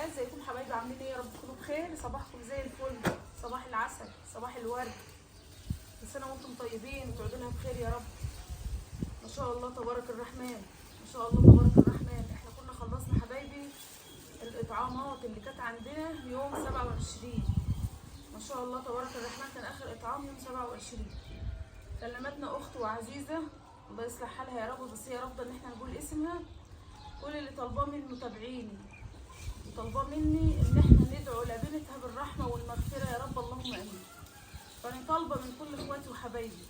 الله. ازيكم حبايبي، عاملين ايه؟ يا رب تكونوا بخير. صباحكم زي الفل، صباح العسل، صباح الورد. كل سنة وانتم طيبين وتقعدوا لها بخير يا رب. ما شاء الله تبارك الرحمن، ما شاء الله تبارك الرحمن. احنا كنا خلصنا حبايبي الاطعامات اللي كانت عندنا يوم 27. ما شاء الله تبارك الرحمن، كان اخر اطعام يوم 27. كلمتنا اخت وعزيزه، الله يصلح حالها يا رب، بس هي رافضه ان احنا نقول اسمها. كل اللي طالباه من متابعيني وطالباه مني ان احنا ندعو لبنتها بالرحمة والمغفرة يا رب، اللهم امين. فانا طالبه من كل اخواتي وحبايبي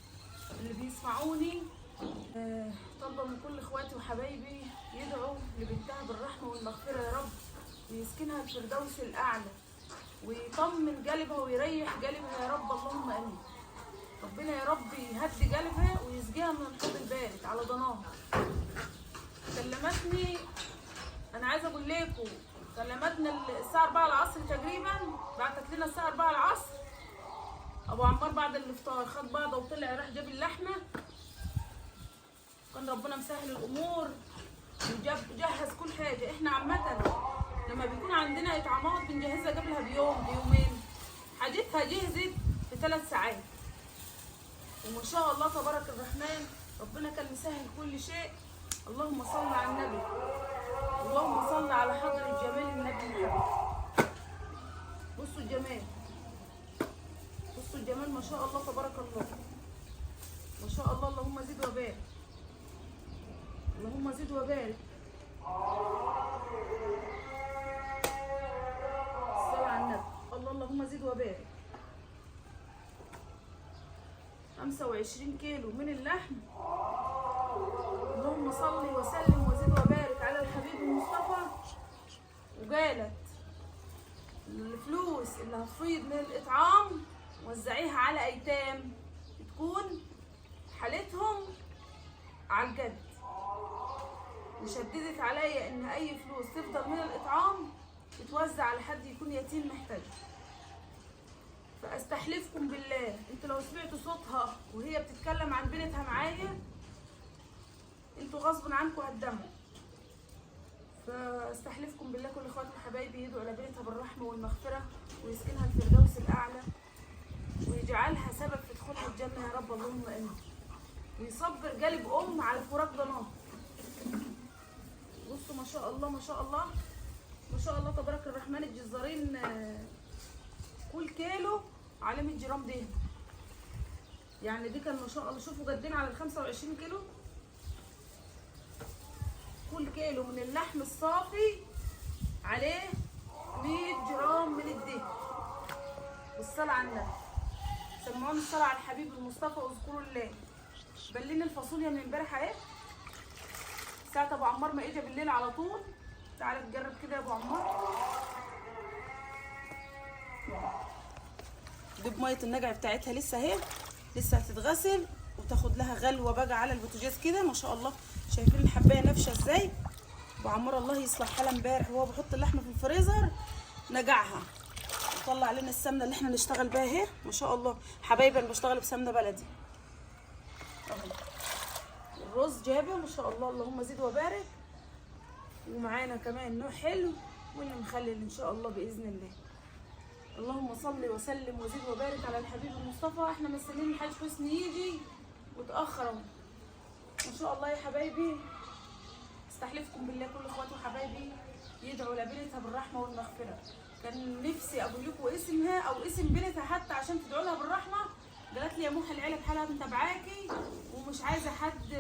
اللي بيسمعوني، طالبه من كل اخواتي وحبايبي يدعوا لبنتها بالرحمة والمغفرة يا رب، ويسكنها الفردوس الاعلى، ويطمن قلبها ويريح قلبها يا رب، اللهم امين. ربنا يا رب يهدي قلبها ويسقيها من الحوض البارد على ضناها. كلمتني، انا عايزه اقول لكم، كلمتنا الساعة 4 العصر تقريبا، بعتت لنا الساعة 4 العصر. ابو عمار بعد الافطار خد بعضه وطلع راح جاب اللحمة. كان ربنا مسهل الامور وجاب جهز كل حاجة. احنا عامة لما بيكون عندنا اطعامات بنجهزها قبلها بيوم بيومين. حاجتها جهزت في 3 ساعات، وما شاء الله تبارك الرحمن، ربنا كان مسهل كل شيء. اللهم صل على النبي، اللهم صل على حضرة جمال النبي محمد. بصوا الجمال، بصوا الجمال، ما شاء الله تبارك الله، ما شاء الله. اللهم زد وبارك، اللهم زد وبارك. الصلاة على النبي، الله، اللهم زد وبارك. 25 كيلو من اللحم. اللهم صل وسلم وزد وبارك على الحبيب المصطفى. وقالت الفلوس اللي هتفيض من الإطعام وزعيها على أيتام تكون حالتهم على الجد. وشددت عليا إن أي فلوس تفضل من الإطعام تتوزع على حد يكون يتيم محتاج. فاستحلفكم بالله، انتوا لو سمعتوا صوتها وهي بتتكلم عن بنتها معايا، انتوا غصب عنكم هتدمعوا. فاستحلفكم بالله كل اخواتي وحبايبي يدعوا لبنتها بالرحمة والمغفرة، ويسكنها الفردوس الاعلى، ويجعلها سبب في دخولها الجنة يا رب، اللهم امين. ويصبر قلب ام على فراق ضناها. بصوا ما شاء الله، ما شاء الله، ما شاء الله تبارك الرحمن. الجزارين كل كيلو على 100 جرام دهن، يعني دي كان ما شاء الله. شوفوا قدين على ال 25 كيلو. كل كيلو من اللحم الصافي عليه 100 جرام من الدهن. والصلاة على النبي، سمعوني الصلاة على الحبيب المصطفى واذكروا الله. بلينا الفاصوليا من امبارح اهي، ساعة ابو عمار ما اجى بالليل على طول. تعالى تجرب كده يا ابو عمار. دي بميه النجع بتاعتها لسه اهي، لسه هتتغسل وتاخد لها غلوه بقى على البوتاجاز كده. ما شاء الله، شايفين الحبايه نافشه ازاي؟ ابو عمار الله يصلح حاله، امبارح وهو بيحط اللحمة في الفريزر نجعها وطلع لنا السمنة اللي احنا نشتغل بيها اهي. ما شاء الله حبايبي، انا بشتغل بسمنه بلدي اهو. الرز جابه ما شاء الله، اللهم زد وبارك. ومعانا كمان نوع حلو واللي مخلل ان شاء الله باذن الله. اللهم صل وسلم وزد وبارك على الحبيب المصطفى. احنا مستنيين الحاج حسني يجي وتاخر اهو. ان شاء الله يا حبايبي، استحلفكم بالله كل اخواتي وحبايبي يدعوا لبنتها بالرحمة والمغفرة. كان نفسي اقول لكم اسمها او اسم بنتها حتى عشان تدعوا لها بالرحمة. قالت لي يا موحى العيلة بحالها متابعاكي ومش عايزه حد،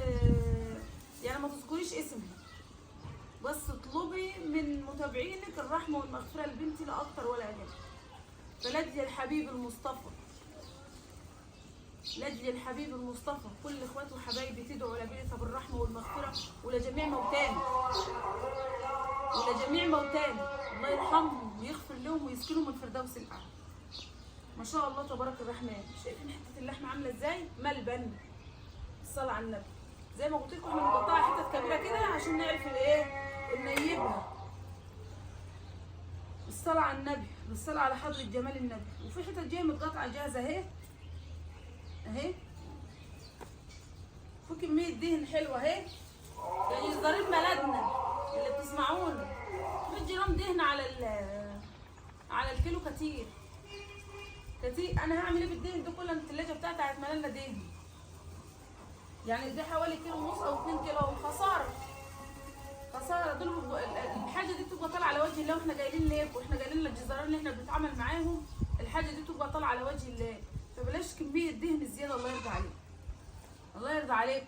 يعني ما تذكريش اسمها، بس اطلبي من متابعينك الرحمة والمغفرة لبنتي لا اكتر ولا اقل. فلأجل الحبيب المصطفى، لاجل الحبيب المصطفى، كل اخواتي وحبايبي تدعوا لبنتها بالرحمة والمغفرة، ولجميع موتانا، ولجميع موتانا الله يرحمهم ويغفر لهم ويسكنهم الفردوس الاعلى. ما شاء الله تبارك الرحمن. شايفين حتة اللحمة عامله ازاي؟ ملبن. الصلاة على النبي. زي ما قلت لكم احنا بنقطعها حتت كبيرة كده عشان نعرف الايه، ننيبها. الصلاة على النبي، بالصلاة على حضره جمال النبي. وفي حتت جاية متقطعه جاهزة اهي اهي. في كمية دهن حلوة اهي. يعني جزارين بلدنا اللي بتسمعونا، 100 جرام دهن على على الكيلو كتير كتير. انا هعمل ايه بالدهن ده كله؟ التلاجة بتاعتي هتملى دهن، يعني ده حوالي كيلو ونص او 2 كيلو. خسارة خسارة. دول الحاجة دي بتبقى طالعه على وجه الله، واحنا جايين ليه واحنا جايين للجزارين اللي احنا بنتعامل معاهم، الحاجة دي بتبقى طالعه على وجه الله، فبلاش كمية دهن زيادة. الله يرضى عليكم، الله يرضى عليكم،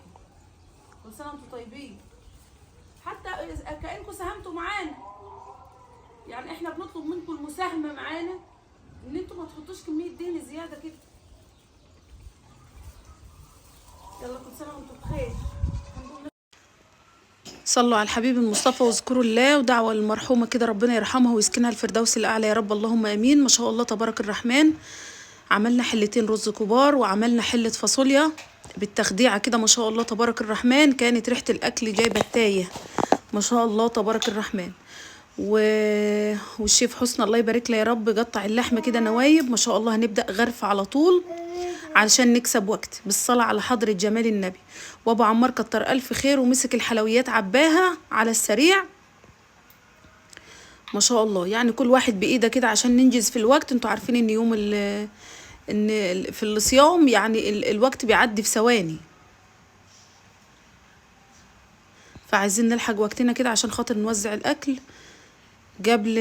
كل سنة وانتم طيبين. حتى كانكم ساهمتوا معانا، يعني احنا بنطلب منكم المساهمة معانا ان انتم ما تحطوش كمية دهن زيادة كده. يلا كل سنة وانتم بخير. صلوا على الحبيب المصطفى واذكروا الله، ودعوة للمرحومه كده ربنا يرحمها ويسكنها الفردوس الاعلى يا رب، اللهم امين. ما شاء الله تبارك الرحمن. عملنا حلتين رز كبار وعملنا حله فاصوليا بالتخديعه كده، ما شاء الله تبارك الرحمن. كانت ريحه الاكل جايبه التايه، ما شاء الله تبارك الرحمن. والشيف حسني الله يبارك له يا رب قطع اللحمة كده نوايب، ما شاء الله. هنبدا غرف على طول علشان نكسب وقت، بالصلاة على حضره جمال النبي. وابو عمار كتر الف خير ومسك الحلويات عباها على السريع، ما شاء الله. يعني كل واحد بايده كده عشان ننجز في الوقت. انتوا عارفين ان يوم ان في الصيام يعني الوقت بيعدي في ثواني، فعايزين نلحق وقتنا كده عشان خاطر نوزع الاكل قبل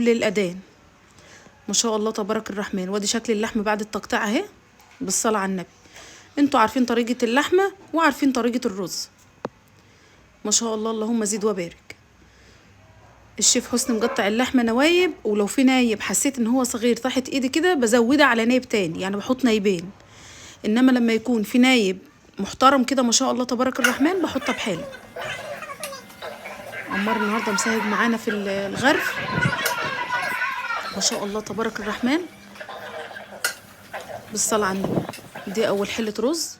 الاذان. ما شاء الله تبارك الرحمن. وادي شكل اللحمة بعد التقطيع اهي، بالصلاة على النبي. انتوا عارفين طريقه اللحمة وعارفين طريقه الرز، ما شاء الله اللهم زيد وبارك. الشيف حسني مقطع اللحمة نوايب، ولو في نايب حسيت ان هو صغير تحت ايدي كده بزودها على نايب تاني، يعني بحط نايبين. انما لما يكون في نايب محترم كده ما شاء الله تبارك الرحمن بحطها بحاله. عمار النهارده مساهم معانا في الغرف، ما شاء الله تبارك الرحمن، بالصلاة على النبي. دي اول حله رز،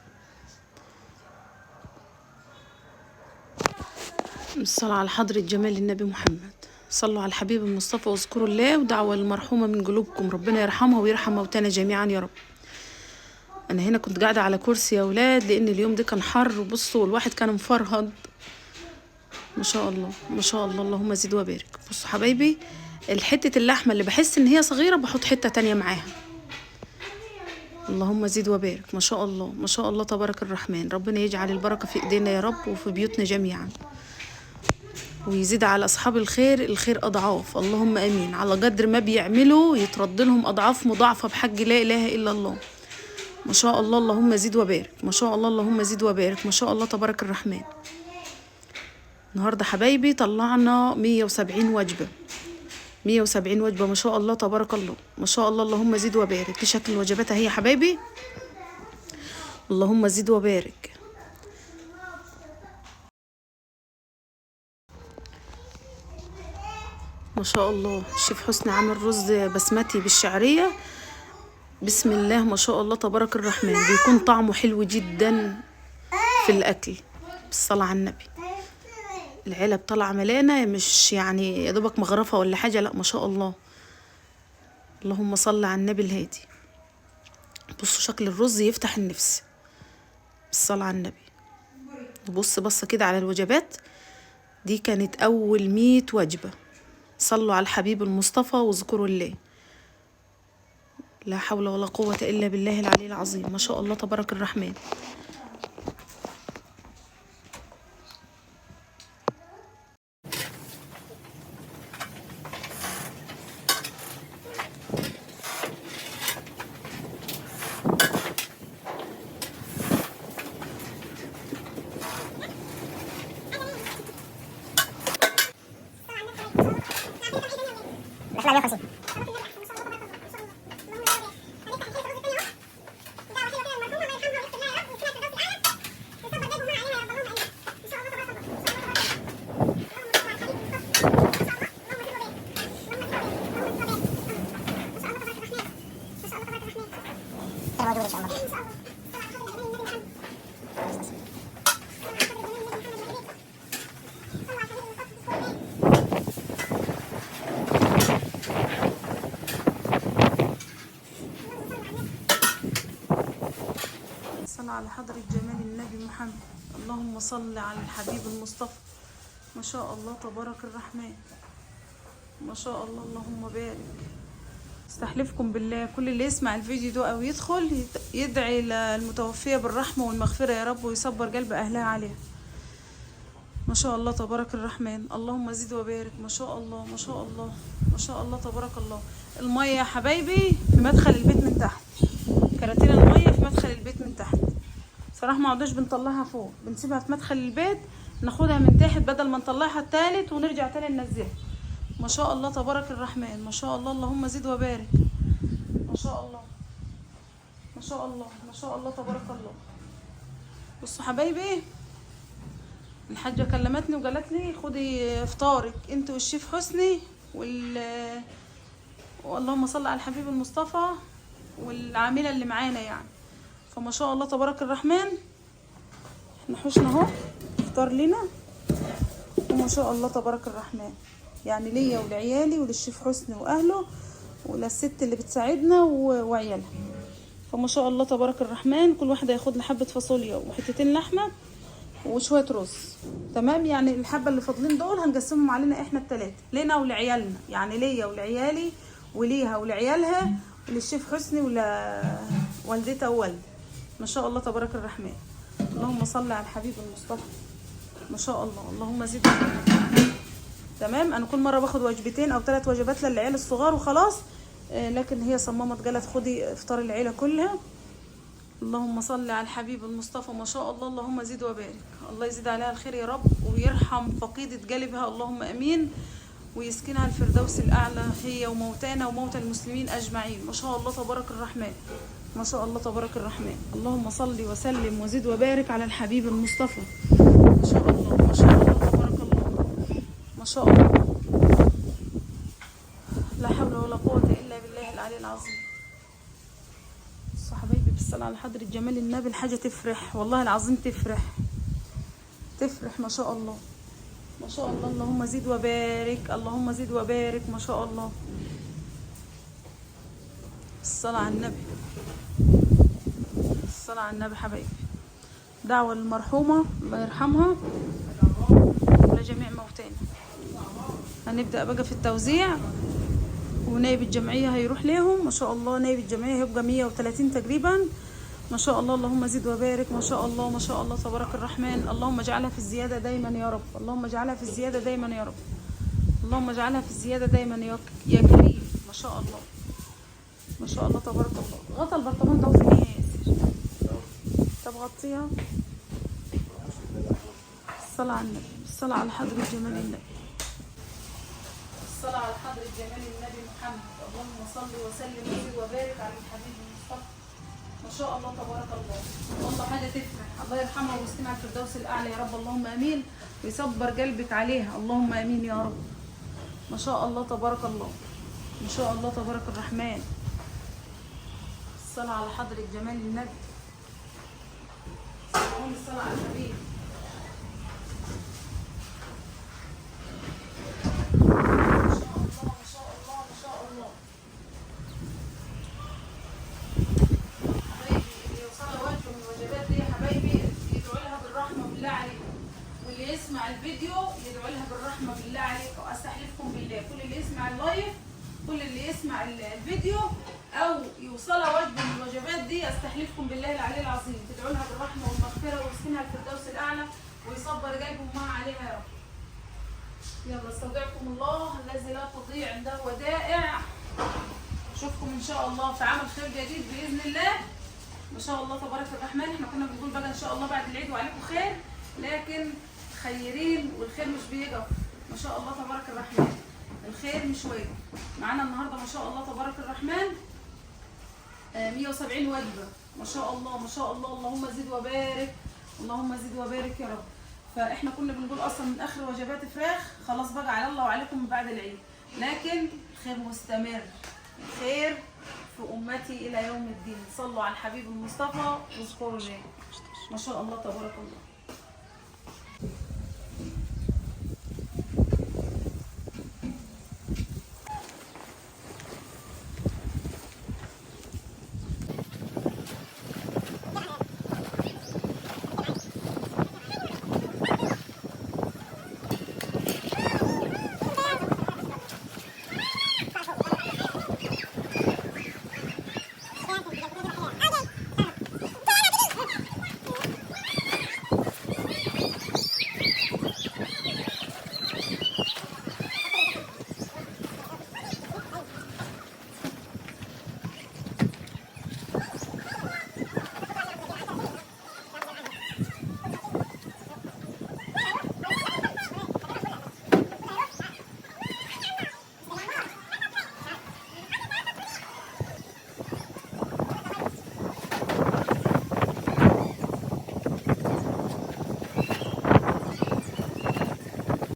بالصلاة على حضره جمال النبي محمد. صلوا على الحبيب المصطفى واذكروا الله، ودعوة للمرحومه من قلوبكم ربنا يرحمها ويرحم موتانا جميعا يا رب. انا هنا كنت قاعدة على كرسي يا اولاد لان اليوم ده كان حر، وبصوا الواحد كان مفرهد. ما شاء الله ما شاء الله اللهم زد وبارك. بصوا حبايبي الحتة اللحمة اللي بحس ان هي صغيرة بحط حتة تانية معاها. اللهم زد وبارك، ما شاء الله ما شاء الله تبارك الرحمن. ربنا يجعل البركة في ايدينا يا رب وفي بيوتنا جميعا، ويزيد على اصحاب الخير الخير اضعاف، اللهم امين. على قدر ما بيعملوا يترد لهم اضعاف مضاعفه بحق لا اله الا الله. ما شاء الله اللهم زد وبارك، ما شاء الله اللهم زد وبارك، ما شاء الله تبارك الرحمن. النهارده حبايبي طلعنا 170 وجبة، 170 وجبة ما شاء الله تبارك الله، ما شاء الله اللهم زد وبارك. دي شكل الوجبات اهي يا حبايبي، اللهم زد وبارك. ما شاء الله الشيف حسني عامل رز بسمتي بالشعريه، بسم الله ما شاء الله تبارك الرحمن. بيكون طعمه حلو جدا في الاكل، بالصلاة على النبي. العلب طالعه ملانة، مش يعني يا دوبك مغرفه ولا حاجة، لا ما شاء الله اللهم صل على النبي الهادي. بصوا شكل الرز يفتح النفس، بالصلاة على النبي. نبص بصة كده على الوجبات، دي كانت اول 100 وجبة. صلوا على الحبيب المصطفى واذكروا الله. لا حول ولا قوة الا بالله العلي العظيم، ما شاء الله تبارك الرحمن. صلى على حضرة جمال النبي محمد، اللهم صل على الحبيب المصطفى. ما شاء الله تبارك الرحمن، ما شاء الله اللهم بارك. استحلفكم بالله كل اللي يسمع الفيديو ده او يدخل يدعي للمتوفية بالرحمة والمغفرة يا رب، ويصبر قلب اهلها عليها. ما شاء الله تبارك الرحمن، اللهم زد وبارك. ما شاء الله ما شاء الله ما شاء الله تبارك الله. المية يا حبايبي في مدخل البيت من تحت، كراتين المية في مدخل البيت من تحت. صراحة ما عدناش بنطلعها فوق، بنسيبها في مدخل البيت، ناخدها من تحت بدل ما نطلعها التالت ونرجع تاني ننزلها. ما شاء الله تبارك الرحمن، ما شاء الله اللهم زد وبارك. ما شاء الله ما شاء الله ما شاء الله تبارك الله. بصوا حبايبي، الحاجة كلمتني وقالت لي خدي افطارك انت والشيف حسني واللهم صل على الحبيب المصطفى والعاملة اللي معانا يعني. فما شاء الله تبارك الرحمن، احنا حوشنا اهو افطار لنا، وما شاء الله تبارك الرحمن يعني ليا ولعيالي وللشيف حسني واهله وللست اللي بتساعدنا وعيالها. فما شاء الله تبارك الرحمن، كل واحدة ياخد له حبة فاصوليا وحتتين لحمة وشوية رز. تمام، يعني الحبة اللي فاضلين دول هنقسمهم علينا احنا التلاتة، لنا ولعيالنا، يعني ليا ولعيالي وليها ولعيالها وللشيف حسني ولا والدتها ووالده. ما شاء الله تبارك الرحمن، اللهم صل على الحبيب المصطفى. ما شاء الله اللهم زد. تمام، انا كل مرة باخد وجبتين او 3 وجبات للعيال الصغار وخلاص، لكن هي صممت قالت خدي افطار العيلة كلها. اللهم صل على الحبيب المصطفى. ما شاء الله اللهم زد وبارك، الله يزيد عليها الخير يا رب، ويرحم فقيدة قلبها اللهم امين، ويسكنها الفردوس الاعلى هي وموتانا وموتى المسلمين اجمعين. ما شاء الله تبارك الرحمن، ما شاء الله تبارك الرحمن. اللهم صل وسلم وزد وبارك على الحبيب المصطفى. ما شاء الله ما شاء الله تبارك الله، ما شاء الله، لا حول ولا قوة إلا بالله العلي العظيم. بصوا حبايبي، بالصلاة على حضرة جمال النبي، الحاجة تفرح والله العظيم، تفرح تفرح. ما شاء الله ما شاء الله، اللهم زد وبارك، اللهم زد وبارك. ما شاء الله، الصلاة على النبي، الصلاة على النبي حبايبي. دعوة للمرحومة الله يرحمها ولجميع موتانا. هنبدأ بقى في التوزيع، ونائب الجمعية هيروح ليهم. ما شاء الله نائب الجمعية هيبقى 130 تقريبا. ما شاء الله اللهم زد وبارك. ما شاء الله ما شاء الله تبارك الرحمن. اللهم اجعلها في الزيادة دايما يا رب، اللهم اجعلها في الزيادة دايما يا رب، اللهم اجعلها في الزيادة دايما يا كريم. ما شاء الله ما شاء الله تبارك الله. غطى البرطمان ده فين يا ياسر؟ طب غطيها. الصلاة على النبي، الصلاة على حضرة جمال النبي، الصلاة على حضرة جمال النبي محمد. اللهم صل وسلم وزد وبارك على الحبيب المصطفى. ما شاء الله تبارك الله، والله حاجة تفرح. الله يرحمها ويسكنها الفردوس الأعلى يا رب، اللهم آمين، ويصبر قلبك عليها اللهم آمين يا رب. ما شاء الله تبارك الله، ما شاء الله تبارك الرحمن. الصلاة على حضرة جمال النبي، الصلاة على الحبيب. ما شاء الله ما شاء الله ما شاء الله. حبايبي اللي يوصلها وجبة من الوجبات دي يا حبايبي يدعوا لها بالرحمة بالله عليكم، واللي يسمع الفيديو يدعو لها بالرحمة بالله عليكم. أستحلفكم بالله، كل اللي يسمع ال live، كل اللي يسمع الفيديو أو يوصلها وجبة من الوجبات دي، أستحلفكم بالله العلي العظيم تدعوا لها بالرحمة والمغفرة ويسكنها الفردوس الأعلى ويصبر قلب أمها عليها يا رب. يلا استودعكم الله الذي لا تضيع عنده ودائع. اشوفكم ان شاء الله في عمل خير جديد باذن الله. ما شاء الله تبارك الرحمن. احنا كنا بنقول بقى ان شاء الله بعد العيد وعليكم خير، لكن خيرين والخير مش بيقف. ما شاء الله تبارك الرحمن، الخير مش واقف معانا النهارده. ما شاء الله تبارك الرحمن 170 وجبة. ما شاء الله ما شاء الله، اللهم زد وبارك، اللهم زد وبارك يا رب. فاحنا كنا بنقول اصلا من اخر وجبات فراخ، خلاص بقى على الله وعليكم من بعد العيد، لكن الخير مستمر، الخير في امتي الى يوم الدين. صلوا على الحبيب المصطفى واذكروا الله. ما شاء الله تبارك الله.